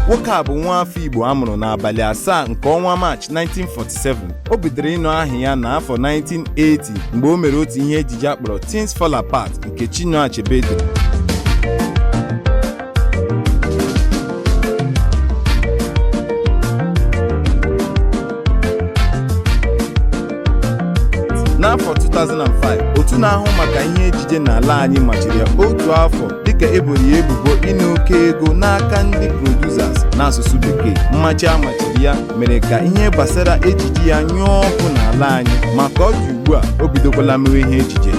Nwoke a bụ nwa afọ Igbo a mụrụ n'abalị 7 nke ọnwa Maachị 1947. O bidoro ịnụ aha ya n'afọ 1980 mgbe o mere otu ihe ejije a kpọrọ Things Fall Apart nke Chinua Achebe dere. N'afọ 2005, otu na-ahụ maka ihe ejije n'ala anyị machiri ya otu afọ dịka eboro ya ebubo ịna oke ego n'aka ndị producers n'asụsụ bekee. Mmachi a machiri ya mere ka ihe gbasara ejije ya nyụọ ọkụ n'ala anyị, ma ka ọ dị ugbu a, o bidokwala mewe ihe ejije.